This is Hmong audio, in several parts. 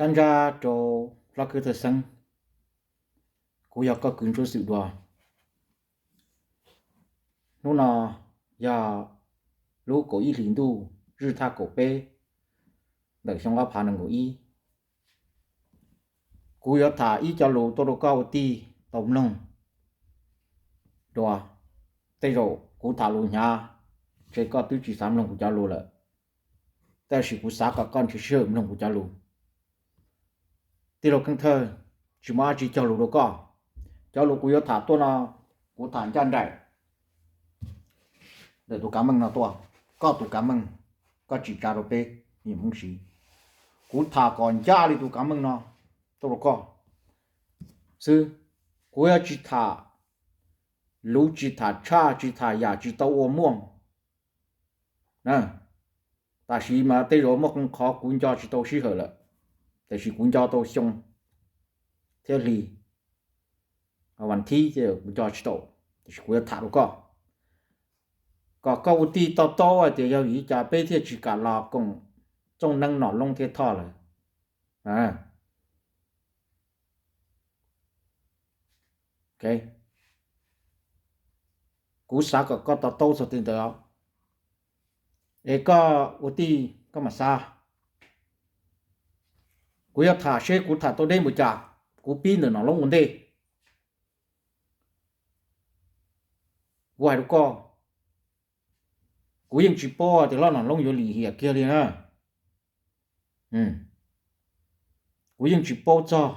Tag nrho rau Hlob Khwb Thawj Xeeb, kuv yog koj kwv ntsuab xwm dua. Hnub no yog lub kaum ib hlis ntuj zwj thaj kaum peb ntawm xyoo ob phav nees nkaum ib. Kuv yuav tham ib co lus tuaj rau koj ua tij tau mloog dua. Tej zaum kuv tham lus hnyav, ces koj twb tsis xav mloog kuv cov lus lawm, tab sis kuv xav kom koj nrhiav sij hawm mloog kuv cov lus. Tij laug Keeb Thawj, tsis muaj dab tsi cog lus rau koj. Cov lus kuv yuav tham tuaj no, kuv tham ncaj nraim ntawm tus kav meej no tuaj. Koj tus kav meej, koj tsim tsa rau peb me nyuam Hmoob siv. Kuv tham kom ncaj li tus kav meej no tuaj rau koj xwb. Kuv yuav tsis tham luv, tsis tham tshaj, tsis tham yam tsis tau ua muaj. Tam sis mas tej zaum muaj qee qhov kuv nco tsis tau sij hawm lawm, tiam sis kuv nco tau xyoo thiab hli, vas thib kuv nco tsis tau, tiam sis kuv yuav tham rau koj, kom koj ua tij to taub hais tias yog vim li cas peb thiaj tsis kam los koom txooj neeb Nom Loob thiab Thoj lawm. Kuv xav kom koj to taub txog tej ntawd, es koj ua tij koj mam xav. Kuv yuav tham seb kuv tham tau deb npaum cas, kuv pib ntawm Nom Loob ua ntej. Kuv hais rau koj, kuv yeej tsis paub tias Hlob Nom Loob yuav lim hiam kiag li na. Kuv yeej tsis paub txog.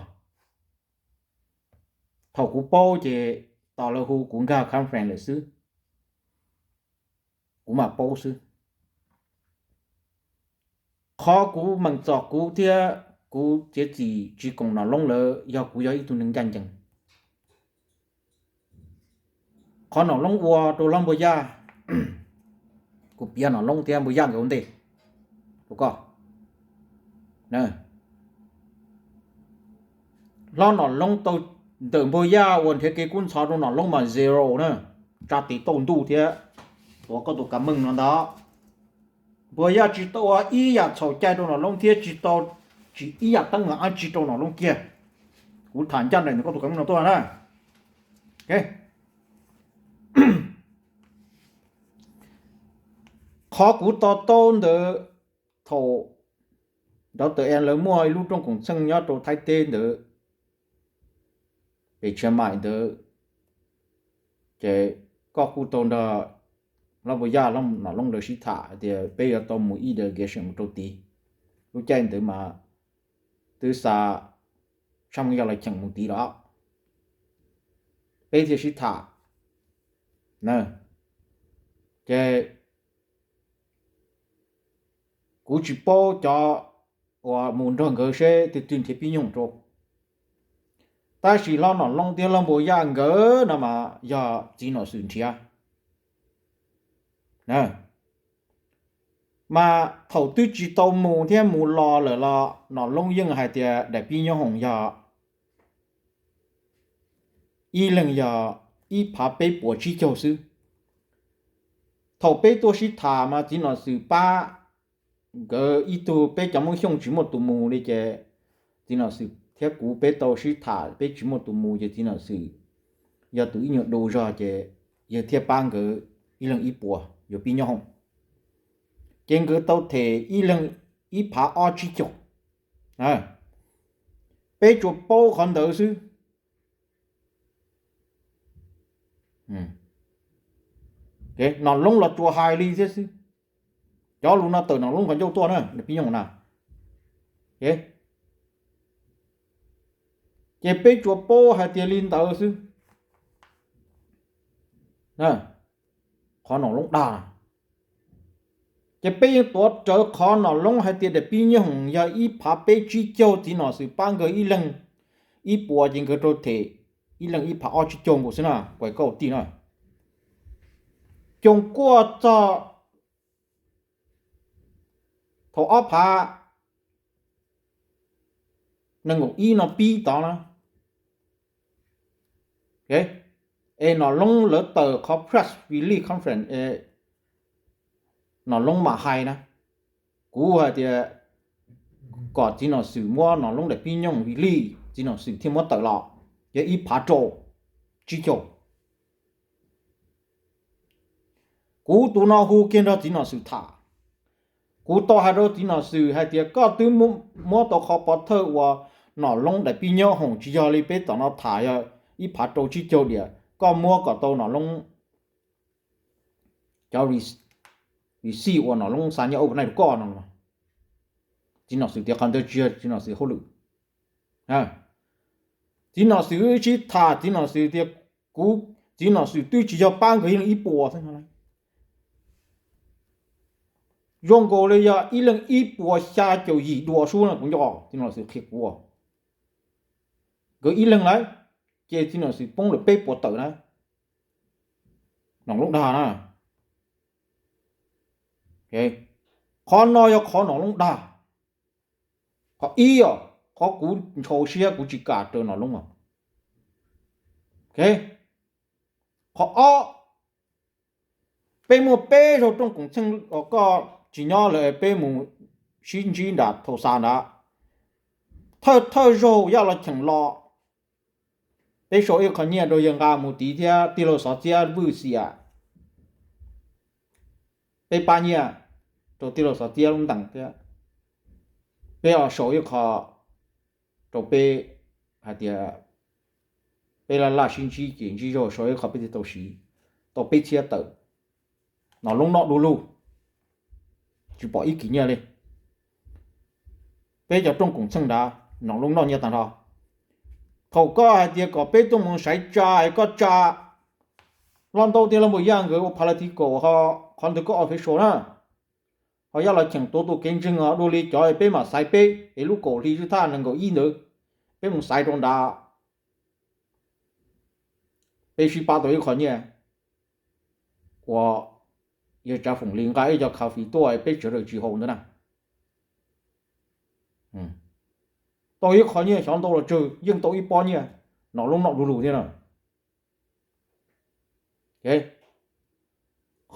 Thaum kuv paub ces tos lawv hu kuv nkag conference lawm xwb, kuv mam paub xwb. Qhov kuv meem txom kuv thiab kuv txiav txim tsis koom Nom Loob lawm yog kuv yog ib tug neeg ncaj ncees. Qhov Nom Loob ua rau Hlob Npuag Yaj, kuv piav Nom Loob thiab Npuag Yaj nkawd ua ntej rau koj. Hlob Nom Loob tau ntawm Npuag Yaj uas nrhiav kev kub ntxhov rau Nom Loob mas zero na, tsa tes tauj ntuj thiab tuav koj tus kav meej no ntag. Npuag Yaj tsis tau ua ib yam txhaum cai rau Nom Loob thiab tsis tau tsim ib yam teeb meem dab tsi rau Nom Loob kiag. Kuv tham ncaj nraim ntawm koj tus kav meej no tuaj na. Qhov kuv to taub ntawd, thaum nrov taws en lawv muaj ib lub rooj koom txheej nyob rau Thaib teb ntawd, pem Tshiav Maim ntawd, ces koj kuj tau nrog Hlob Npuag Yaj, Nom Loob lawv sib tham hais tias peb yuav tau mus ib delegation mus rau tid. Lub caij ntawd mas twb xa tshaj moo yog los cheem mus tid los, peb thiaj sib tham. Ces kuv tsis paub cov uas mus nrog nkawd seb twg twg nrhiav pib nyoog rau, tab sis Hlob Nom Loob thiab Hlob Npuag Yaj nkawd no mas yog txiv Nom Xwm nrhiav. Mas thaum twb tsis tau mus thiab mus los lawm los Nom Loob yeej hais tias daim pib nyob hoom yog ib leeg yog ib phav peb puas tsib caug xwb. Thaum peb tuaj sib tham mas txiv Nom Xwm pab nkawd ib tug, peb cov Hmoob Xyooj tsis muaj tus mus li ces txiv Nom Xwm thiab kuv peb tau sib tham, peb tsis muaj tus mus ces txiv Nom Xwm yog tus ib nyuag du zog ces yawg thiaj pab nkawd ib leeg ib puas yuav pib nyob hoom. Ces nkawd tau them ib leeg ib phav ob tsib caug. Peb tsuas paub qhov ntawd xwb. Nom Loob los tsuas hais li thiab xwb. Cov lus no tawm Nom Loob qhov ncauj tuaj na, pib nyoog na. Ces peb tsuas paub hais tias li ntawd xwb. Qhov Nom Loob dag, ces peb yeej tuav rawv qhov Nom Loob hais tias daim pib nyob hoom yog ib phav peb tsib caug, txiv Nom Xwm pab nkawd ib leeg ib puas ces nkawd rau them ib leeg ib phav ob tsib caug nkaus xwb na, kuv hais koj ua tij na. Coom kuaj txog thaum ob phav nees nkaum ib no pib tod na, es Nom Loob lawv tawm qhov press release conference, Nom Loob mam hais na. Kuv hais tias kom txiv nom xwm muab Nom Loob daim pib nyooj vi lij, txiv nom xwm thiaj muab tawm los, yog ib phav rau tsib caug. Kuv tus no hu kiag nrog txiv nom xwm tham. Kuv tau hais rau txiv nom xwm hais tias koj twb muab tau qhov pov thawj uas Nom Loob daim pib nyooj hoom, tsis yog li peb tom no tham yog ib phav rau tsib caug diam, koj muab kom tau Nom Loob cov receipt uas Nom Loob xa nyiaj overnight rau koj no. Txiv nom xwm tias qhov ntawd tsis yog txiv nom xwm hauj lwm. Txiv nom xwm wb sib tham, txiv nom xwm tias kuv, txiv nom xwm twb tsis yog pab nkawd ib leeg ib puas xwb no. Zoo nkaus li yog ib leeg ib puas xya caum yim dua sub no kuv nco, txiv nom xwm qhia kuv. Nkawd ib leeg lawm, ces txiv nom xwm poob lawm peb puas tawm na. Nom Loob dag na. Qhov no yog qhov Nom Loob dag. Qhov ib os, qhov kuv ntshau siab kuv tsis kam raws Nom Loob os. Qhov ob, peb muaj peb zaug rooj koom txheej os, koj tsis nyob lawm peb mus sib ntsib nram Thauj Xa nrad. Thawj thawj zaug Yaj Los Cheem los, peb sau ib qho nyiaj rau yawg nqa mus tiv thiab tij laug Xov Txiab Vwj Xiam, peb pab nyiaj rau tij laug Xov Txiab lub ntees thiab peb ho sau ib qho rau peb hais tias peb laj laj sib ntsib ces ntsib zaug sau ib qho peb thiaj tau siv, tau peb txhiab tawm. Nom Loob noj du lug, tsis pom ib kis nyiaj li. Peb cov rooj koom txheej nrad Nom Loob noj nyiaj tag nrho. Thaum koj hais tias kom peb tuaj mus saiv tsa es koj tsa, Hlob Ntaub thiab Hlob Npaum Yaj nkawd ua political ho, qhov ntawd koj official na. Ho Yaj Los Cheem tuav tus kev ntseeg os, dua li cov peb mam xaiv peb es lub kaum hli xwb thaj nees nkaum ib ntawd, peb mus xaiv rau nrad, peb sib pab tau ib qho nyiaj uas yawg Tsav Foom Lis nqa ib co coffee tuaj peb sawv daws tsis haus ntawd na. Tau ib qho nyiaj xyov ntau los tsawg, yeej tau ib pob nyiaj, Nom Loob noj du lug thiab na.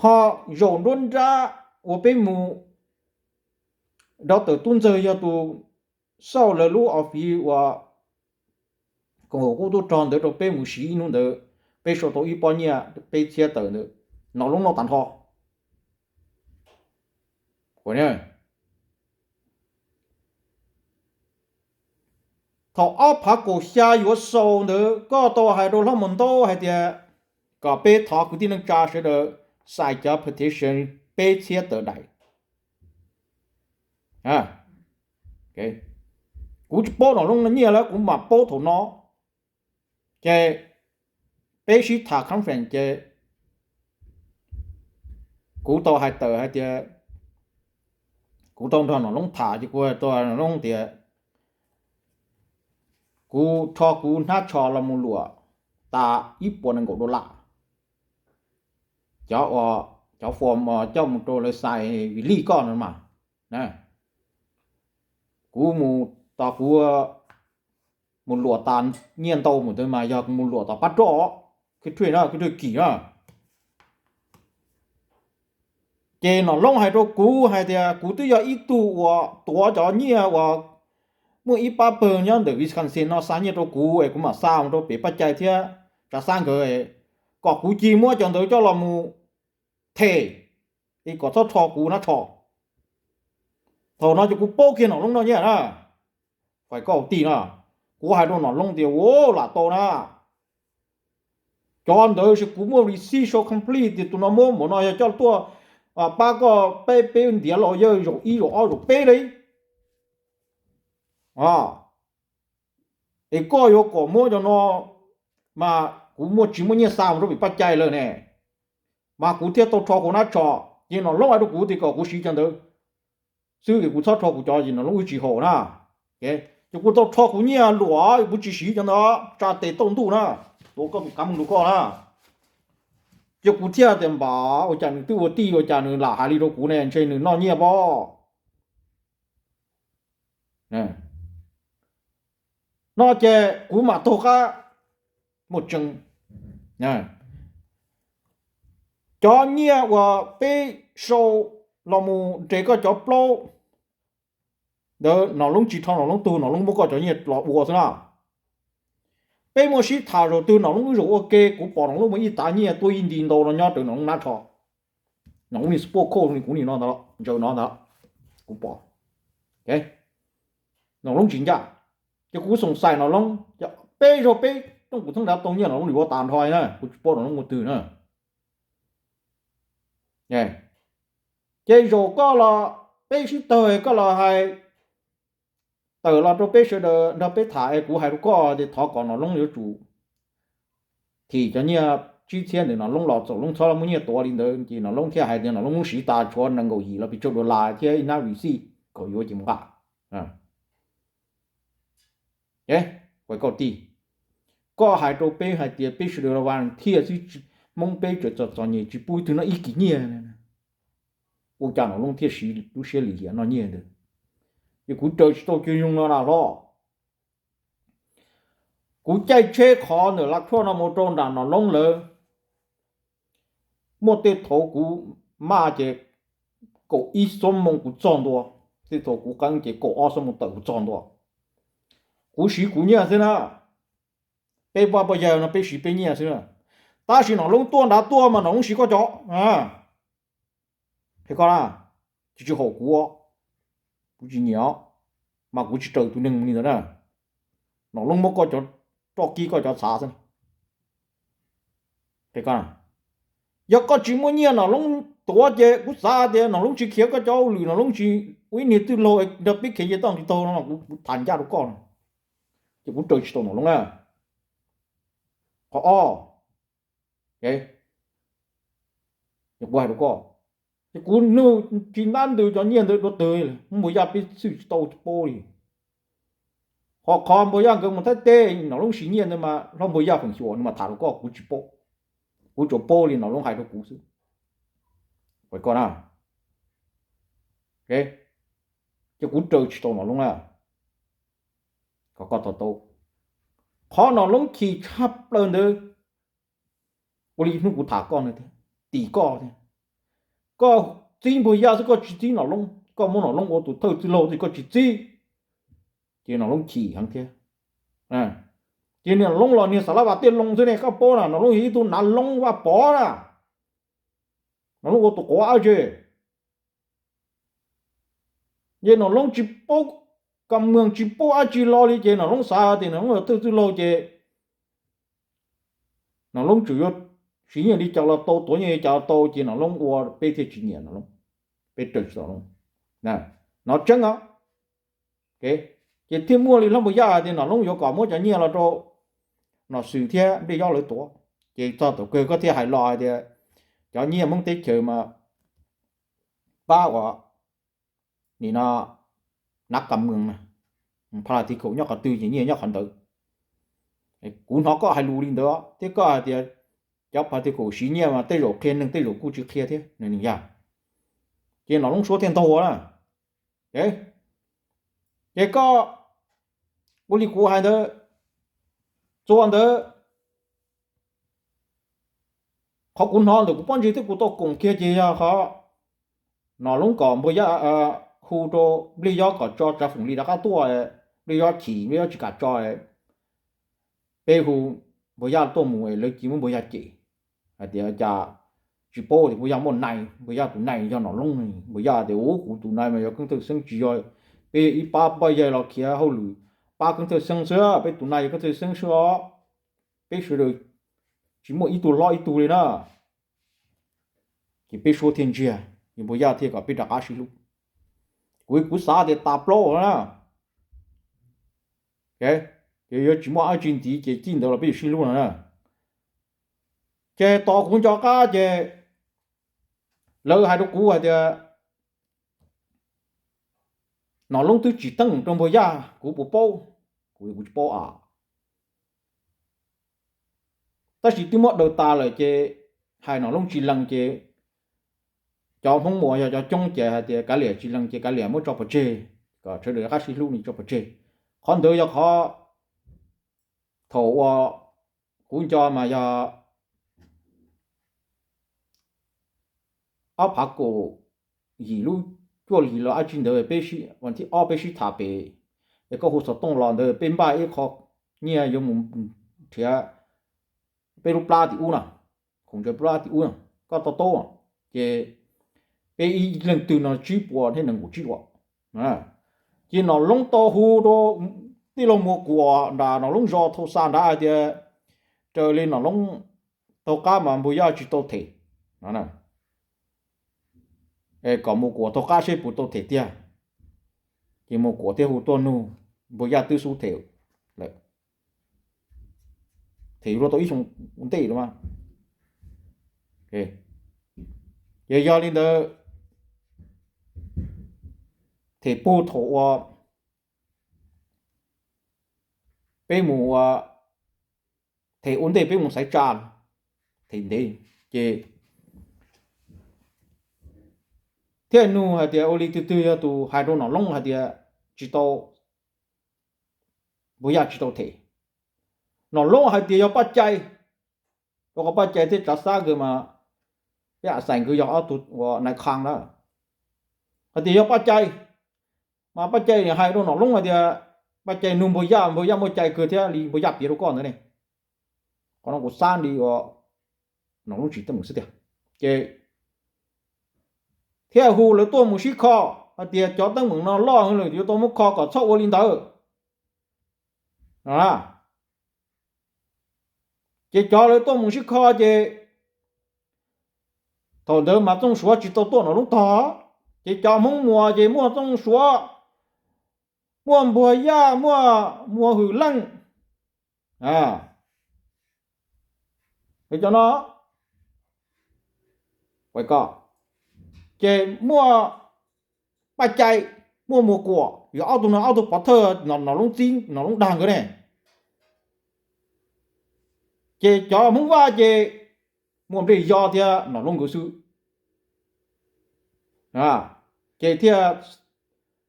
Ho zaum nruab nrab uas peb mus, dov tawm tub ntxawg yog tus xauj lawv lub office uas koom haum qub tub rog ntawd rau peb mus siv ib hnub ntawd, peb sau tau ib pob nyiaj peb txhiab tawm ntawd, Nom Loob noj tag nrho. Thaum ob phav kaum xya yuav xaus ntawd koj tau hais rau Hlob Mus Ntaub hais tias kom peb thov kwv tij neej tsa sawv daws xais cov petition peb txhiab tawm daim. Kuv tsis paub Nom Loob nyiaj lawm, kuv mam paub thaum no. Ces peb sib tham conference ces kuv tau hais tawm hais tias kuv tau nrog Nom Loob tham ces kuv hais rau Nom Loob tias kuv rho kuv hnab tsho los mus luam tas ib puas nees nkaum dollar. Cov, cov form coj mus rau lawv xais vim lij koj no mas, kuv mus, tos kuv mus luam tas nyiaj ntau mus ntawd mas yog mus luam tom pab roj, khwj rwj na, khwj rwj kim na. Ces Nom Loob hais rau kuv hais tias kuv twb yog ib tug uas tuav cov nyiaj uas muaj ib pab pawg nyob ntawm Wisconsin no xa nyiaj rau kuv es kuv mam xa mus rau pem Paj Cai thiab Tsav Xab nkawd, kom kuv cia li muab cov ntawd coj los mus them, es kom txhob rho kuv hnab tsho. Thaum no ces kuv paub kiag Nom Loob noj nyiaj na. Fais koj tij na, kuv hais rau Nom Loob tias ua lam tau na, cov ntawd es kuv muaj receipt show complete tias tus no muab npaum no yog coj tuaj pab koj peb, peb ntiav los yawg zaum ib zaum ob zaum peb li. Es koj yuav kom muab cov no mas kuv muaj tsis muaj nyiaj xa mus rau pem Paj Cai lawm ne, mas kuv thiaj tau rho kuv hnab tsho. Ces Nom Loob hais rau kuv tias kom kuv siv cov ntawd xwb es kuv txhob rho kuv cov, ces Nom Loob wb tsis haum na. Ces kuv tau rho kuv nyiaj luam, kuv tsis siv cov ntawd, tsa tes tauj ntuj na, tuav koj tus kav mooj rau koj na. Ces kuv thiaj tias npam ua cas nws twb ua tij ua cas nws lam hais li rau kuv ne, ntshe nws noj nyiaj pob. No ces kuv mam taug qab muaj tseeb. Cov nyiaj uas peb sau los mus nres koj cov plaub, Ntawd Nom Loob tsis rho Nom Loob tug, Nom Loob muab koj cov nyiaj los ua xwb na. Peb muaj sib tham zaum twg Nom Loob wb zaum ua ke, kuv pom Nom Loob muaj ib tav nyiaj tuaj ib nti ntau no nyob rau Nom Loob nab tsho. Nom Loob ni spoj khoj ni kuv ni no ntawd, ntsaws no ntawd, kuv pom. Nom Loob tsis ncaj, ces kuv xoom xais Nom Loob, peb zaug peb rooj kuv thoob nrad tau nyiaj Nom Loob li ua tas nrho na, kuv tsis paub Nom Loob ua twg na. Ces zaum koj los peb sib tawg koj los hais tawm los rau peb sawv daws nrog peb tham es kuv hais rau koj tias thov kom Nom Loob yuav tsum thim cov nyiaj tsib txhiab ntawm Nom Loob los, txaus Loob txhob muaj nyiaj tuav li ntawd ces Nom Loob thiaj hais tias Nom Loob muab siv tas tshuav nees nkaum yim los pes tsawg dollar thiab ib nab receipt kom yuav ces mus nqa. Koj tij, koj hais rau peb hais tias peb sawv daws los vas thiaj xwb, Hmoob peb tseem txom txom nyem tsis pub ib tug noj ib kis nyiaj. Ua cas Nom Loob thiaj siv lub siab lim hiam noj nyiaj ntawd? Ces kuv raws tsis tau cov zoo no na hlob. Kuv caij tsheb qhov ntawm Lav Tshuaj no mus rau nram Nom Loob lawv, muaj tej thaum kuv maj ces kaum ib xuab moos kuv txog ntua, tej thaum kuv qeeb ces kaum ob xuab moos tawm kuv txog ntua. Kuv siv kuv nyiaj xwb na, peb pab poj yawg no peb siv peb nyiaj xwb na. Tab sis Nom Loob tuaj nrad tuaj mas Nom Loob siv koj cov. Qhia koj na, tsis tsis haum kuv, kuv tsis nyiam os, mas kuv tsis raws tus neeg li ntawd na. Nom Loob muab koj cov roj kib koj cov txhav xwb. Yog koj tsis muaj nyiaj Nom Loob tuav ces kuv xav tias Nom Loob tsis khiav koj cov hauj lwm, Nom Loob tsis ua ib niag txwj laug nrog peb khiav nce toj nqis taug no, kuv tham ncaj rau koj no, ces kuv raws tsis tau Nom Loob na. Qhov ob, kuv hais rau koj, ces kuv nug tsis ntab ntws cov nyiaj ntawd dua twg, Npus Yaj peb xwj tsis tau paub li. Ho qhov Npus Yaj nkawd mus Thaib teb Nom Loob siv nyiaj ntawd mas hlob Npus Yaj feem xyuam nws mas tham rau koj, kuv tsis paub. Kuv tsuas paub li Nom Loob hais rau kuv xwb. Koj na, ces kuv raws tsis tau Nom Loob na. Koj to taub, qhov Nom Loob chim tshaj plaws ntawd, ua li hnub kuv tham koj no thiab, tim koj thiab. Koj txib Npus Yaj xwb koj tsis txib Nom Loob, koj muab Nom Loob ua tus thawj txwj laug xwb koj tsis txib, ces Nom Loob chim heev thiab. Ces Nom Loob los niag Xas Las Vas Tiaj Loo xwb ne, koj paub na, Nom Loob yog ib tug Nav Loob Vaj Pov na. Nom Loob ua tus quav dab tsi? Ces Nom Loob tsis paub, kam mwm tsis paub dab tsi los li ces Nom Loob xav tias Nom Loob yog thawj txwj laug ces Nom Loob tsuas yuav siv nyiaj li cas los tau, tuav nyiaj li cas los tau, ces Nom Loob ua peb thiaj tsis nyiam Nom Loob, peb raws tsis tau Nom Loob. Nov tseeb os. Ces thiaj muaj li hlob Npus Yaj hais tias Nom Loob yuav kom muab cov nyiaj los rau Nom Xwm thiab Nplij Yob lawv tuav. Ces txog thaum kawg koj thiaj hais los hais tias cov nyiaj Hmoob teb chaws mas pab uas nim no nav kam mwm na, pha la thi khaum nyob qhov twg ces nyiaj nyob qhov ntawd. Kuv hnov koj hais lus li ntawd thiab koj hais tias cov pha thi khaum siv nyiaj mas tej zaum qhia neeg tej zaum kuj tsis qhia thiab nws yog. Ces Nom Loob suab thiaj ntaug na. Ces koj ua li kuv hais ntawd, txua ntawd, qhov kuv hnov ntawm kuv pob ntseg thiab kuv tau koom kiag ces yog qhov Nom Loob kom Npus Yaj hu rau Nplij Yob kom tso Tsav Foom Lis rov qab tuaj, Nplij Yob chim, Nplij Yob tsis kam tso, peb hu Npus Yaj tuaj mus lawv cia muab Npus Yaj cem hais tias cas tsis paub tias Npus Yaj muaj nai, Npus Yaj tus nai yog Nom Loob. Npus Yaj tias ub kuv tus nai mas yog Keeb Thawj Xeeb tsis yog, peb yog ib pab poj yawg los khiav hauj lwm pab Keeb Thawj Xeeb xwb, peb tus nai yog Keeb Thawj Xeeb xwb os, peb sawv daws tsis muaj ib tug hlob ib tug li na. Ces peb suab thiaj ntsiag, Npus Yaj thiaj kom peb rov qab sib hlub. Kuv kuv xav tias tas plaub na, ces yuav tsis muaj dab tsi ntxiv ces txij ntawd los peb yuav sib hlub no na. Ces tos kuv nco qab ces lawv hais rau kuv hais tias Nom Loob twb tsim teeb rau Npus Yaj, kuv puas paub? Kuv kuv tsis paub a. Tab sis twb muab daws tas lawm ces hais Nom Loob tsis lees ces cov Hmoob Muas yog cov coob ces hais tias kav liam, tsis lees ces kav liam, muab tso pov tseg, kom sawv daws rov qab sib hlub no tso pov tseg. Qhov ntawd yog qhov thaum uas kuv nco mas yog ob phav kaum yim lub cuaj hlis los dab tsi ntawd, thib ob peb sib tham pem, es koj hu xov tooj los ntawd peb npaj ib qho nyiaj yuav mus nrhiav peb lub plab tim ub na, khoom ntsaws plab tim ub na, koj to taub, ces peb ib leeg twg no tsib puas thiab nees nkaum tsib uas. Ces Nom Loob tau hu rau tij laug Muas Kuam nram Nom Loob zos Thau Xa nrad hais tias raws li Nom Loob taug qab mas Npug Yaj tsis tau them, kom Muas Kuam taug qab seb puas tau them tiag. Ces Muas Kuam thiaj hu tuaj nug, Npug Yaj twb xub them lawm, them yuav luag tau ib xyoo ua ntej lawm mas. Ces yog li ntawd, them puag thaum uas peb mus ua, them ua ntej peb mus xaiv tsa, them ntev, ces thiaj nug hais tias ua li twg twg yog tus hais rau Nom Loob hais tias tsis tau, Npug Yaj tsis tau them. Nom Loob hais tias yog Paj Cai, rau qhov Paj Cai thiab Tsav Xab nkawd mas, peb a xais nkawd yog ob tug uas nais khas na, hais tias yog Paj Cai. Mas Paj Cai hais rau Nom Loob hais tias, Paj Cai nug Npug Yaj, Npug Yaj muaj cai kawg thiab li Npug Yaj piav rau koj ntawd ne. Qhov no kuv xav li uas Nom Loob tsis teeb meem xwb tiag. Ces thiaj hu lawv tuaj mus sib kho hais tias cov teeb meem no loj heev lawm yuav tau muab kho kom txhob ua li ntawd. Ces cov lawv tuaj mus sib kho ces thaum ntawd mas Txooj Suav tsis tau tuaj Nom Loob tog, ces cov Hmoob Muas ces muaj Txooj Suav, muaj Npug Yaj, muaj Muas Hwm Leej, cov no, ces muaj Paj Cai, muaj Muas Kuam, yog ob tug no ob tug pov thawj Nom Loob txib Nom Loob dag nkawd ne. Ces cov Hmoob Vaj ces muaj Nplij Yos thiab Nom Loob nkawd xwb. Ces thiaj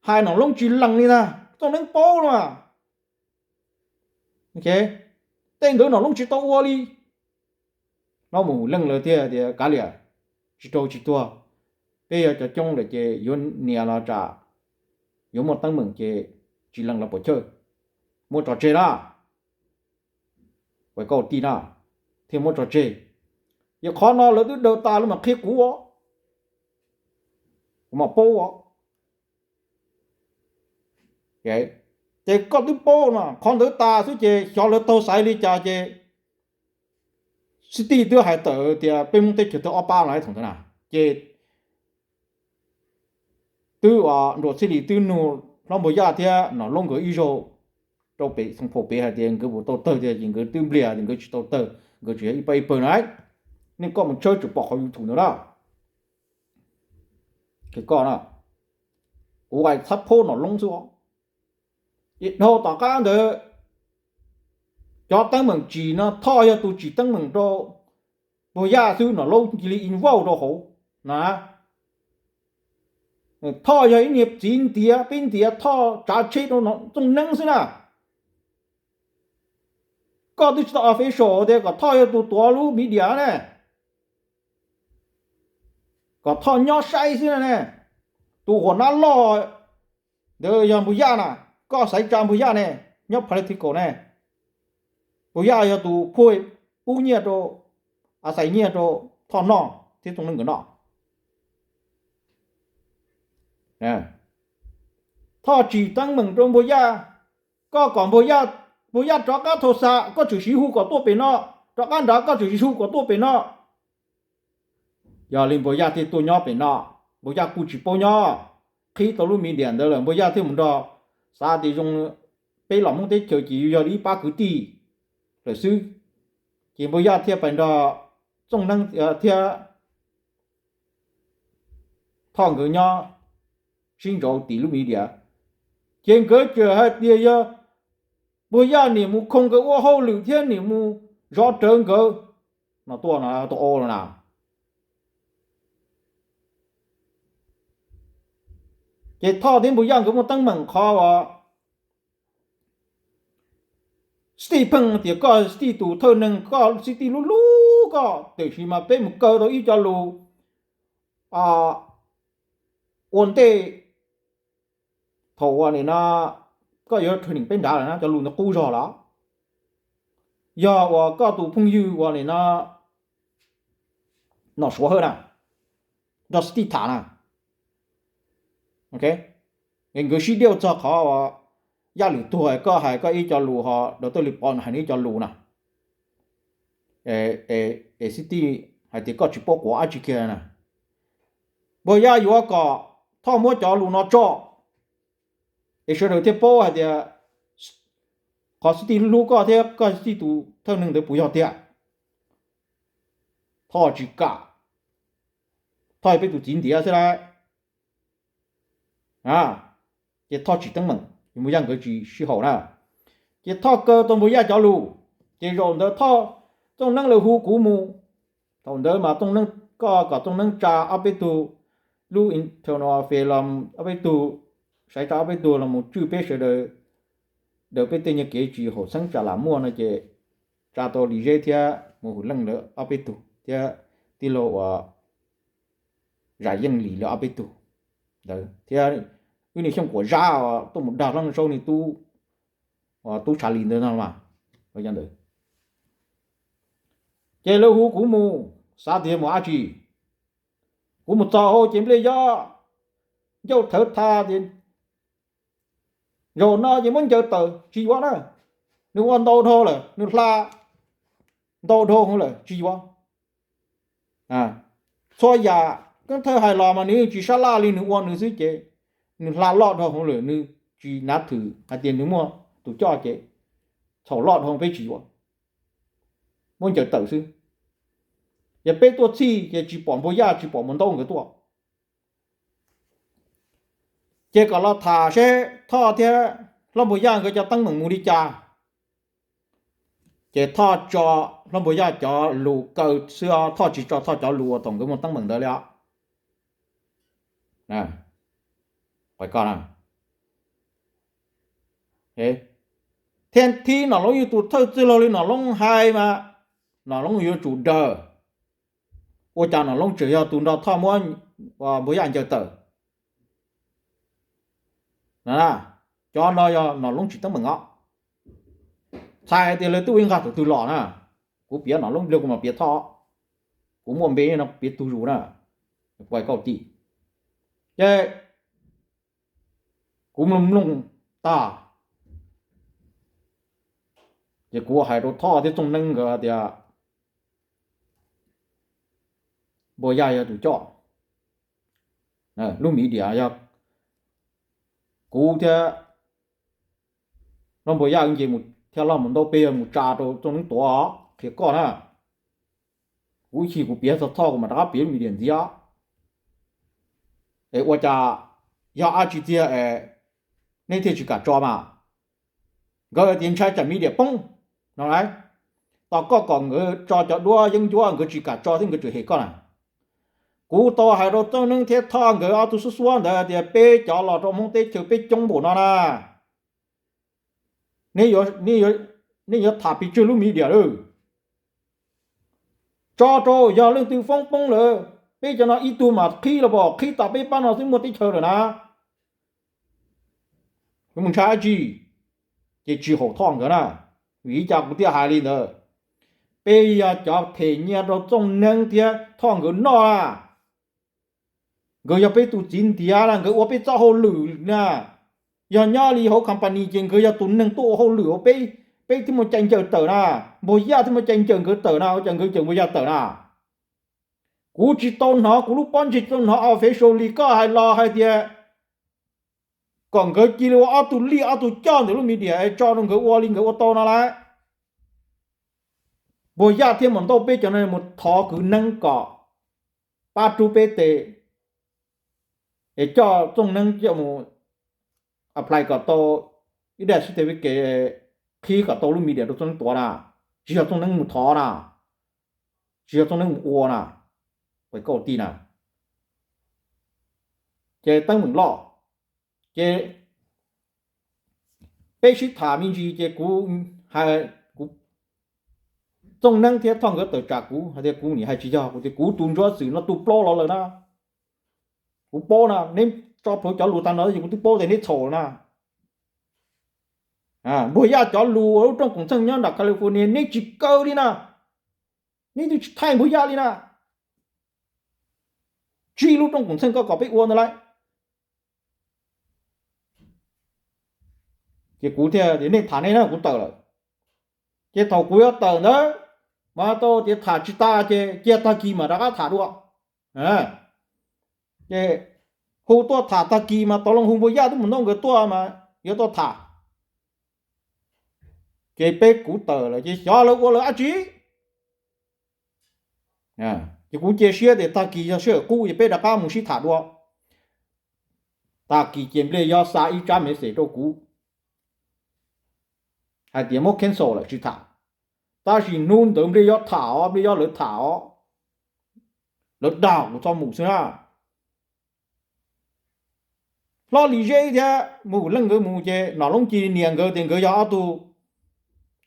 hais Nom Loob tsis lees li ntag, Txooj Neeb paub no. Tej ntawd Nom Loob tsis tau ua li. Hlob Mus Leej lawv thiaj tias kav liam, tsis raug tsis tuag, peb yog cov coob lawm ces yuav nias los tsam yuav muaj teeb meem ces tsis lees los puas chawj, muab tso tseg na. Ua kauj tij na, thiaj muab tso tseg. Yog qhov no lawv twb daws tas lawv mam qhia kuv, kuv mam paub. Ces koj twb paub no, qhov ntawd tas xwb ces xyov lawv taug xaiv li cas ces Xib Tij twb hais tawm tias peb Hmoob teb chaws tawg ob pab no thaum ntawd na. Ces twb ua Nruas Txhij Lis twb nug Hlob Npug Yaj thiab Nom Loob nkawd ib zaug rau pem Xoo Phau pem hais tias nkawd puas tau tawg tias ces nkawd twb npliag tias nkawd tsis tau tawg, nkawd tsuas yog ib pab ib pawg na. Nej koj mus tshawb tsuas pom qhov YouTube ntawd na. Koj, kuv hais txhab phob Nom Loob xwb. Ces dhau tom qab ntawd cov teeb meem tsim no Thoj yog tus tsim teeb meem rau Npug Yaj xwb, Nom Loob cia li involve rau hauv na. Thoj yog ib niag txiv ntiav, peb ntiav Thoj tsav tsheb rau Txooj Neeb xwb na. Koj twb tsis tau official tias kom Thoj yog tus tuav lub media ne, kom Thoj nyob saib xwb ne. Tus huam nab loj ntawd yog Npug Yaj na, koj xaiv tsa Npug Yaj ne, nyob political ne. Npug Yaj yog tus pub nyiaj rau, a xais nyiaj rau Thoj noj thiab Txooj Neeb nkawd noj. Thoj tsim teeb meem rau Npug Yaj, koj kom Npug Yaj, Npug Yaj rov qab thau xa, koj tseem siv hu kom tuaj pem no, rov qab nrad koj tseem siv hu kom tuaj pem no. Yog li Npug Yaj thiaj tuaj nyob pem no, Npug Yaj kuj tsis paub nyob, qhib tau lub media ntawd lawm Npug Yaj thiaj mus nrog, xav tias zoo peb los Hmoob teb chaws ces yog li ib pab kwv tij lawm xwb. Ces Npug Yaj thiaj pais nrog Txooj Neeb thiab Thoj nkawd nyob sib ntsauv tim lub media. Ces nkawd tseem hais tias yog Npug Yaj niam mus khoo nkawd ua hauj lwm thiab niam mus zov rawv nkawd no tuaj no, tau o no na. Ces Thoj thiab Npug Yaj nkawd muaj teeb meem qhov uas Xib Tij pheej tias koj Xib Tij tus thawj neeg, koj Xib Tij lub lub koj, tiam sis mas peb mus kaw tau ib co lus ua ntej thaum uas nim no koj yuav training peb nrad lawm na, cov lus ntawd qub zog lawm. Yog uas koj tus phooj ywg uas nim no Nom Suav Hawj na, nrog Xib Tij tham na, nkawd sib diaj txog qhov uas Yaj Lwm tuag, koj hais koj ib co lus, ho Doctor Lis Pov hais nws ib co lus na, es Xib Tij hais tias koj tsis paub quav dab tsi kiag na. Npawg Yaj yuav kom Thoj muab cov lus no tso, es sawv daws thiaj paub hais tias qhov Xib Tij hlub koj thiab koj Xib Tij tus thawj neeg ntawd puas yog tiag. Thoj tsis kam, Thoj yog peb tus txiv ntiav xwb lauj. Ces Thoj tsis teeb meem, Npawg Yaj nkawd tsis sib haum na. Ces Thoj kaw tau Npawg Yaj cov lus, ces zaum ntawd Thoj, Txooj Neeb lawv hu kuv mus. Thaum ntawd mas Txooj Neeb, koj kom Txooj Neeb tsa ob peb tug lub internal affairs los, ob peb tug, saib tsa ob peb tug los mus tswj peb sawv daws, daws peb tej nyuag kev tsis haum xeeb tsam lam muaj no ces tsa tau Lis Zeb thiab Mus Hwm Leej lawv ob peb tug thiab tij laug uas Zam Yeej Lis lawv ob peb tug ntawd thiab wb niag Xyooj Kuam Zab tuaj mus dag Hlob Neej Saub niag tub, tub Tshav Lis ntawd no mas. Ces lawv hu kuv mus, xav tias mus dab tsi, kuv mus txog hauv ces nplej yob ncauj thawv tha tias zaum no ces muab ncaws tawm tsis yuav na, nws ua ntau dhau lawm, nws hla ntau dhau lawm tsis yuav. Txhua yam Keeb Thawj hais los mas nws tsis sab laj li, nws ua nws xwb ces nws hla loj dhau hwv lawm, nws tsis nav thwm hais tias nws muaj tus coj ces txhaum loj dhau peb tsis yuav, muab ncaws tawm xwb. Yog peb tuaj txhij ces tsis pom Npawg Yaj tsis pom Muas Ntaub nkawd tuaj. Ces kom los tham seb Thoj thiab Hlob Npawg Yaj nkawd cov teeb meem mus li cas. Ces Thoj tso Hlob Npawg Yaj cov lus kaw xwb os, Thoj tsis tso Thoj cov lus uas thaum nkawd muaj teeb meem ntawd li os. Thiab thib Nom Loob yog tus thawj txwj laug li Nom Loob hais mas Nom Loob yuav tsum daws. Ua cas Nom Loob tseem yog tus nrog Thoj muab Npawg Yaj ncaws tawm? Cov no yog Nom Loob tsis teeb meem os. Txhais tias lawv twb ua ib nqag thaum twg los na. Kuv piav Nom Loob, kuv mam piav Thoj. Kuv muaj npe no piav tug zus na, kuv hais koj tij. Ces kuv mloog mloog tag, ces kuv hais rau Thoj thiab Txooj Neeb nkawd tias Npawg Yaj yog tus coj lub media, yog kuv thiab Hlob Npawg Yaj nce mus thiab Hlob Mus Ntaub peb yog mus tsa rau Txooj Neeb tuav, qhia koj na. Kuv ib chim kuv piav txog Thoj kuv mam rov qab piav lub media ntxiv. Es ua cas yog dab tsi tiag es neb thiaj tsis kam tso mas? Nkawd tias ntshai tsam media poob no lauj. Tos koj kom nkawd tso cov duab yeeb ncuab nkawd tsis kam tso thiab nkawd tseem hem koj na. Kuv tau hais rau Txooj Neeb thiab Thoj nkawd ob tug xub xuab ntawd tias peb cov los rau Hmoob teb chaws peb coob npaum no na, nej yuav tham pes tsawg lub media lawm? Tso rau, yog leej twg foob poob lawm, peb cov no ib tug mas qhib los pom, qhib tas peb pab no twb muaj teb chaws lawm na. Mus ntshai dab tsi? Ces tsis haum Thoj nkawd na. Vim li cas kuv thiaj hais li ntawd? Peb yog cov them nyiaj rau Txooj Neeb thiab Thoj nkawd noj na. Nkawd yog peb tus txiv ntiav na, nkawd ua peb txoj hauj lwm na. Yog nyob li hauv company ces nkawd yog tus neeg tuaj ua hauj lwm ua peb, peb thiaj muaj cai ncaws tawm na. Npawg Yaj thiaj muaj cai ncaws nkawd tawm na, ua cas nkawd ncaws Npawg Yaj tawm na? Kuv tsis tau hnov, kuv lub pob ntseg tsis tau hnov official li koj hais los hais tias kom nkawd cia li ua ob tug lij ob tug coj ntawm lub media es tso rau nkawd ua li nkawd ua tau no lauj. Npawg Yaj thiab Mus Ntaub peb cov no mus thov kwv Neeb kom pab rub peb tes es coj Txooj Neeb coj mus apply kom tau ib daim certificate, qhib kom tau lub media rau Txooj Neeb tuav na. Tsis yog Txooj Neeb mus thov na, tsis yog Txooj Neeb mus ua na, kuv hais koj tij na. Ces teeb meem loj, ces peb sib tham me ntsis ces kuv hais, kuv, Txooj Neeb thiab Thoj nkawd tawm tsam kuv hais tias kuv nim hais tsis yog, kuv tias kuv tus ntsuav xwm no tu plaub los lawm na. Kuv paub na, neb tso plhuav cov lus tag nrho ces kuv twb paub tias neb txhaum na. Npuag Yaj cov lus lub rooj koom txheej nyob nram California neb tsis kaw li na, neb twb tsis thaij Npuag Yaj li na. Tsib lub rooj koom txheej koj kom peb ua ntawd lauj. Ces kuv thiaj tias nej tham nej na, kuv tawm lawm. Ces thaum kuv yuav tawm ntawd mas tau tias tham tsis tas ces cia tag kis mam rov qab tham dua. Ces hu tuaj tham tag kis mas tau loo hu Npuag Yaj twb mus ntaus nkawd tuaj mas yuav tuaj tham. Ces peb kuv tawm lawm ces xyov lawv ua lawv dab tsi. Ces kuv cia siab tias tag kis yog sij hawm qub ces peb rov qab mus sib tham dua. Tag kis ces Npliaj Yob xa ib tsab message rau kuv hais tias muab cancel lawm tsis tham. Tab sis hnub ntawd Npliaj Yob tham os, Npliaj Yob lawv tham os, lawv dag kuv txhob mus xwb na. Hlob Lis Zeb thiab Mus Leej nkawd mus ces Nom Loob cia li nias nkawd tias nkawd yog ob tug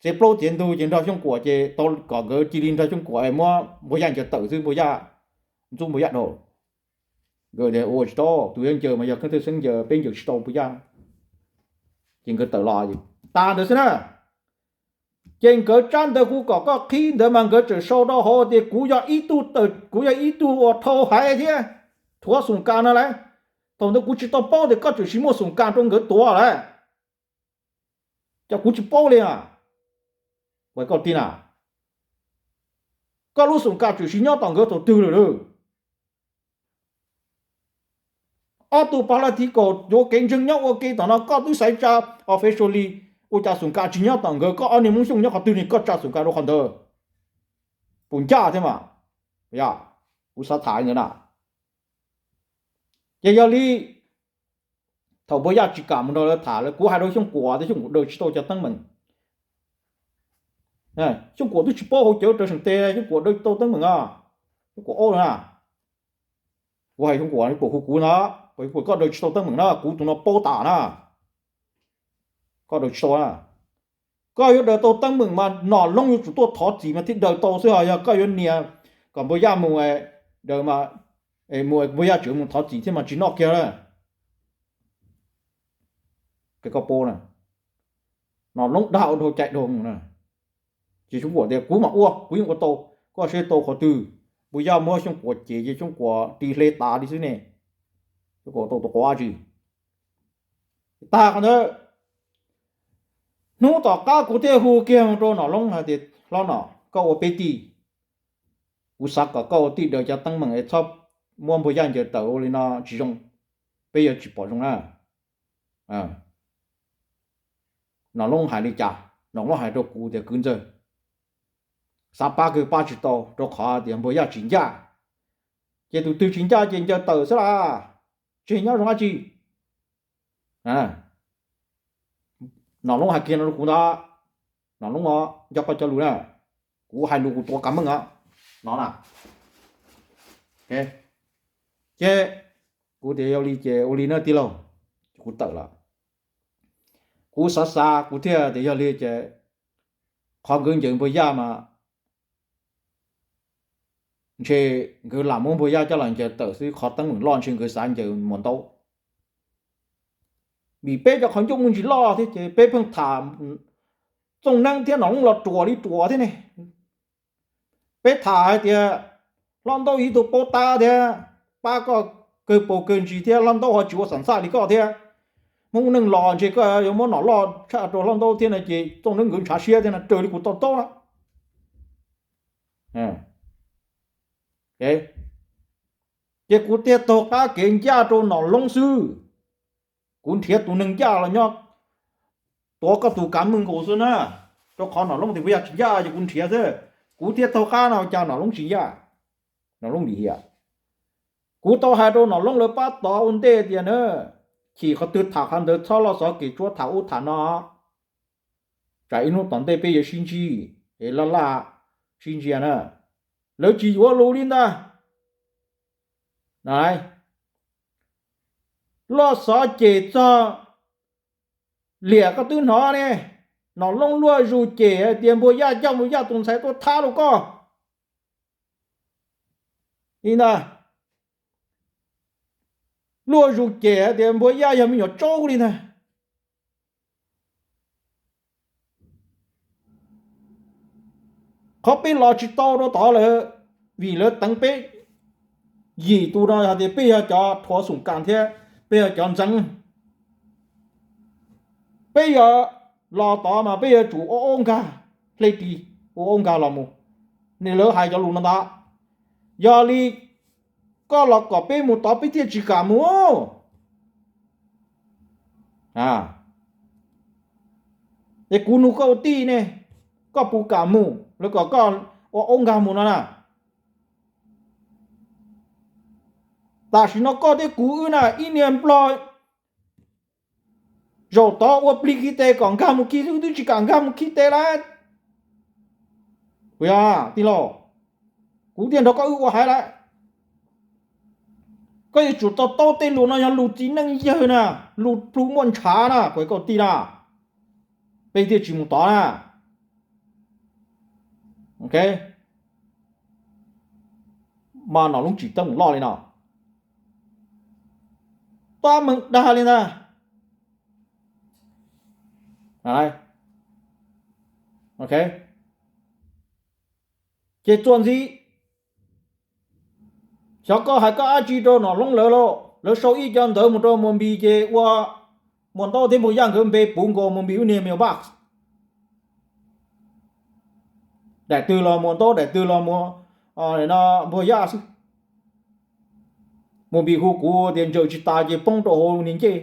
txiav plaub txiav ntug ces nrog Xyooj Kuam ces tau kom nkawd cia li nrog Xyooj Kuam muab Npuag Yaj ncaws tawm xwb, Npuag Yaj ntxub Npuag Yaj dhau. Nkawd tias ua tsis tau, tus yuav ncaws mas yog Kheej Thawj Xeeb ncaws, peb ncaws tsis tau Npuag Yaj. Ces nkawd tawm los tas ntawd xwb na. Ces nkawd tsab ntawv kuv kom koj qhib ntawd mas nkawd tseem sau rau hauv tias kuv yog ib tug, kuv yog ib tug uas dhau haiv thiab rhuav xoom kas no lauj. Thaum ntawd kuv tsis tau paub tias koj tseem sim muaj xoom kas rau nkawd tuav lawm. Ces kuv tsis paub li a. Koj ti na, koj lub xoom kas tseem sim nyob tom nkawd thaum twg lawm lauj? Ob tug pog laj thib kaum yuav kev ntseeg nyob ua ke tom no koj twb xaiv tsa officially, ua cas xoom kas tsis nyob tom nkawd? Koj ob niag Hmoob Xyooj nyob qhov twg ne koj tsa xoom kas rau qhov ntawd? Puas ncaj thiab mas? Yog, kuv xav tham li ntawd na. Ces yog li thaum Npuag Yaj tsis kam mus nrog lawv tham lawm, kuv hais rau Xyooj Kuam tias Xyooj Kuam daws tsis tau cov teeb meem. Xyooj Kuam twb tsis paub hauv cawv raws seem tes, Xyooj Kuam daws tsis tau teeb meem a. Xyooj Kuam aub na. Kuv hais Xyooj Kuam, Xyooj Kuam hu kuv no, koj daws tsis tau teeb meem na, kuv tus no paub tas na. Koj daws tsis tau na. Koj yuav daws tau teeb meem mas Nom Loob yuav tsum tuaj thov txim mas thiaj daws tau xwb, ho yog koj yuav nias kom Npuag Yaj mus daws mas, mus Npuag Yaj tseem mus thov txim thiab mas tsis noj kiag na. Koj paub na, Nom Loob dag ua dhau cai dhau mus na. Ces Xyooj Kuam tias kuv mam ua, kuv yeej ua tau, koj saib tau qhov twg. Npuag Yaj muab Xyooj Kuam cem ces Xyooj Kuam ris hle tas li xwb ne. Xyooj Kuam tau tus quav tsis tag qhov ntawd. Hnub tom qab kuv thiaj hu kiag rau Nom Loob hais tias hlob Nom, koj ua peb tij, kuv xav kom koj ua tij daws cov teeb meem es txhob muab Npuag Yaj ncaws tawm ua li no tsis zoo, peb yuav tsis pom zoo na. Nom Loob hais li cas? Nom Loob hais rau kuv tias kwv ntxawg, xav pab kawg pab tsis tau rau qhov tias Npuag Yaj tsis ncaj, ces tus twg tsis ncaj ces ncaws tawm xwb las, tsis nyob zoo dab tsi. Nom Loob hais kiag no rau kuv ntag. Nom Loob os, nco koj cov lus na, kuv hais lus kuv tuav kav meej os no na. Ces kuv tias yog li ces ua li na tij laug, kuv tawm lawm. Kuv xav xav kuv thiaj tias yog li ces qhov nkawd ncaws Npuag Yaj mas ntshe nkawd lam muab Npuag Yaj coj los ncaws tawm xwb, qhov teeb meem loj ntshe nkawd xav ncaws Muas Ntaub. Vim peb cov qhov ncauj muaj ntsis loj thiab ces peb pheej tham Txooj Neeb thiab Nom Loob los ruam li ruam thiab ne. Peb tham hais tias Hlob Ntaub ib tug paub tab thiab pab koj kawg paus kawg ntsis thiab Hlob Ntaub ho tsis ua xam xaj li koj thiab. Hmoob neej los ntshe koj yuav muab nom loj tshaj rau Hlob Ntaub thiab no ces Txooj Neeb nkawd ntshav siab thiab no raws li kuv to taub na. Ces kuv thiaj taug qab kev ncaj rau Nom Loob xwb. Kuv nrhiav tus neeg ncaj los nyob tuav koj tus kav meej nkaus xwb na, rau qhov Nom Loob tias Npuag Yaj tsis ncaj ces kuv nrhiav xwb. Kuv thiaj taug qab no cas Nom Loob tsis ncaj, Nom Loob lim hiam. Kuv tau hais rau Nom Loob lawv pab tod ua ntej tias na, chim qhov twg tham qhov ntawd, txhob loj xov kev tsuab tham ub tham no, tsam ib hnub tom ntej peb yuav sib ntsib, es laj laj sib ntsia na. Lawv tsis yuav lus li ntag. Loj xov cem txog liam koj twb hnov ne, Nom Loob luaj zus cem hais tias Npuag Yaj coj Npuag Yaj tus ntxhais tuaj thab rau koj li ntag. luaj zus cem hais tias Npuag Yaj yog me nyuam tsaub li ntag. Qhov peb los tsis tau rau tod lawm, vim lawv teev peb yim tus no hais tias peb yog cov thuav Xoom Kas thiab peb yog cov ntxeev. Peb yog los tod mas peb yuav tsum ua ob nkag, hle ris, ua ob nkag los mus. Lawv hais cov lus no ntag. Yog li koj los kom peb mus tod peb thiaj tsis kam mus. Es kuv nug koj ua tij ne, koj puas kam mus, lawv kom koj ua ob nkag mus no na? Tam sim no koj thiab kuv wb na, ib niag nplog zaum tod ua plig khi tes kom nkag mus khi, wb twb tsis kam nkag mus khi tes lawm. Yog tij laug, kuv thiaj nrog koj wb ua haiv lawm. Koj yuav tsum to taub tej lus no yog lus txiv neej yawg na, lus plhu muaj ntshav na, kuv hais koj tij na, peb thiaj tsis mus tod na. Mas Nom Loob tsim teeb meem loj li no, tab meeg dag li ntag. Ces txuas ntxiv, xyov koj hais koj dab tsi rau Nom Loob lawv lauj, lawv sau ib co ntawv mus rau Muas Npis ces ua Muas Ntaub thiab Npuag Yaj nkawd npe puv nkaus Muas Npis lub niag mailbox. Daim twg los Muas Ntaub, daim twg los Muas, no, Npuag Yaj xwb. Muas Npis hu kuv tias ntsaws tsis tas ces poob rau hauv niag ncej.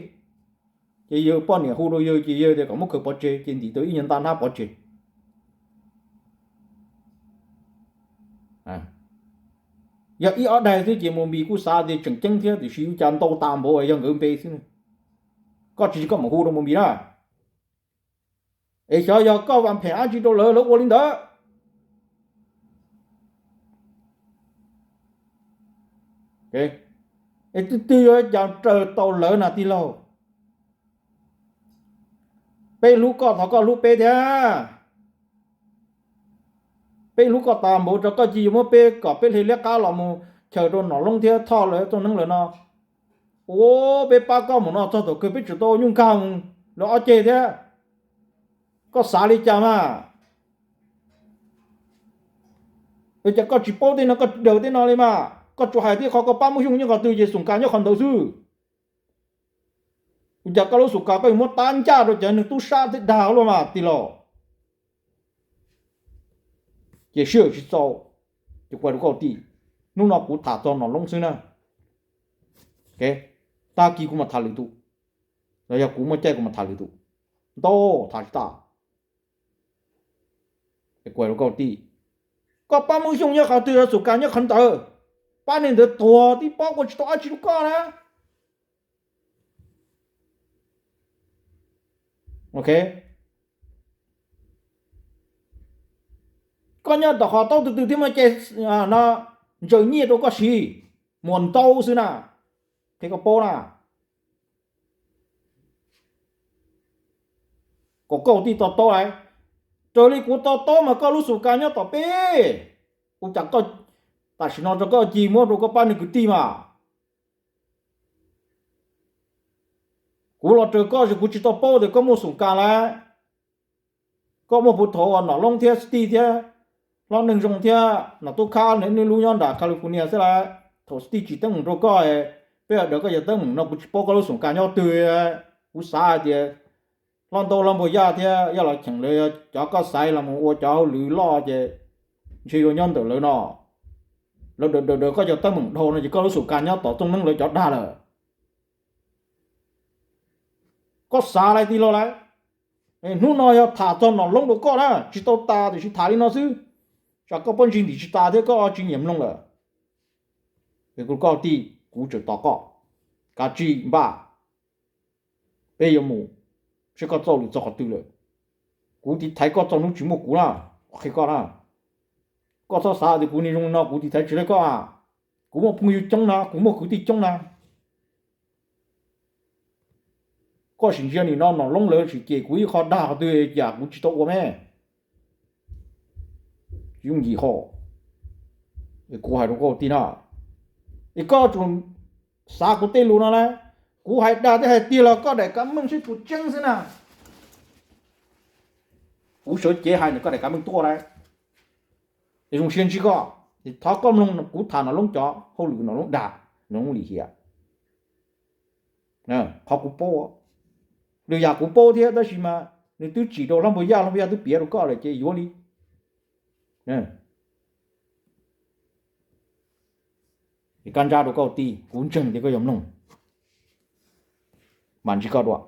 Ces yawg poj niam hu rau yawg ces yawg tias kom muab khaws pov tseg ces ntim tau ib nyuag ntaj hnab pov tseg. Yog ib ob daig xwb ces Muas Npis kuj xav tias tseem ceeb thiab tiam sis ua cas ntau tas npaum yog nkawd npe xwb. Koj tsis, koj mam hu rau Muas Npis na. Es xyov yog koj vam phem dab tsi rau lawv, lawv ua li ntawd. Es twb twg yuav cas raws tau lawv na tij laug. Peb hlub koj thov koj hlub peb thiab. Peb hlub koj tas npaum rau koj cia yuav muab peb kom peb hle liab qab los mus chaws rau Nom Loob thiab Thoj lawv txoj neeb lawm no. Ua peb pab koj mus no txog thaum kawg peb tseem tau nyuj nkag mus lawv ob ceg thiab. Koj xav li cas mas? Ua cas koj tsis paub tej no, koj tsis daws tej no li mas? Koj tsuas hais tib qho koj pab Muaj Xyooj nyob qhov twg ces Xoom Kas nyob qhov ntawd xwb. Ua cas koj lub Xoom Kas koj yuav muab tab ncaj rau cov neeg tub sab thiab dag luaj mas tij laug? Ces sij hawm tsis txaus, ces kuv hais rau koj tij, hnub no kuv tham txog Nom Loob xwb na. Tag kis kuv mam tham lwm tus, los yog kuv muaj caij kuv mam tham lwm tus, ntau tham tsis tas. Kuv hais rau koj tij, koj pab Muaj Xyooj nyob qhov twg, Xoom Kas nyob qhov ntawd, pab neeg ntawd tuag tib pob kuj tsis tau dab tsi rau koj na. Koj nyob tom qhov taub twg twg thiab muaj cai no ntsaws nyiaj rau koj siv, muas ntau xwb na, qhia koj paub na. Kom koj ua tij to taub lawm, raws li kuv to taub mas koj lub Xoom Kas nyob tom peb, ua cas koj, tam sim no rau koj ci muab rau koj pab neeg kwv tij mas. Kuv los raws koj ces kuv tsis tau paub tias koj muaj Xoom Kas lawm. Koj muaj puv thaum uas Nom Loob thiab Steve thiab hlob Neej Zoo thiab Nom Tub Khab nej lub nyob nram California xwb lawm. Thaum Steve tsim teeb meem rau koj, peb ho daws koj cov teeb meem no kuv tsis paub koj lub Xoom Kas nyob twg. Kuv xav hais tias hlob Ntaub hlob Npuag Yaj thiab Yaj Los Cheem lawv cov koj xaiv los mus ua cov hauj lwm loj ces ntshe yuav nyob ntawm lawv no. Lawv daws daws koj cov teeb meem dhau no ces koj lub Xoom Kas nyob tom txoj neeb lawv cov dag lawm. Koj xav li tij laug lawm. Hnub no yog tham txog Nom Loob rau koj na, tsis tau tas tiam sis tham li no xwb, tsam koj pob ntseg ntim tsis tas thiab koj tsis nyiam mloog lawm. Es kuv koj tij, kuv tseem tos koj, kav tsij npaj, peb yuav mus saib koj txoj lus txog qhov twg lawm. Kuv tiv thaiv koj txog hnub tsis muaj kuv na, qhia koj na. Koj txhob xav tias kuv niaj zoo no kuv tiv thaiv tsis tau koj. Kuv muaj phooj ywg coob na, kuv muaj kwv tij coob na. Koj sim ntsia nim no Nom Loob lawv sim cem kuv ib qho dag qhov twg cas kuv tsis tau ua me. Tsis yooj yim ho. Kuv hais rau koj tij na, es koj tsuas Xav kuv tej lus no na, kuv hais dag thiab hais tiag los koj daim kav meej seb puas tseeb xwb na. Kuv sawv cev hais ntawm koj daim kav meej tuaj lawm. Zoo siab ntsib koj, thov koj mloog kuv tham Nom Loob cov hauj lwm, Nom Loob dag, Nom Loob lim hiam. Qhov kuv paub, lwm yam kuv paub thiab, tab sis mas nws twb tsim rau Hlob Npuas Yaj, Hlob Npuas Yaj twb piav rau koj lawm ces yuav li. Kab ntsab rau koj tij, kuv ntseeg tias koj yuav mloog. Mam ntsib koj dua.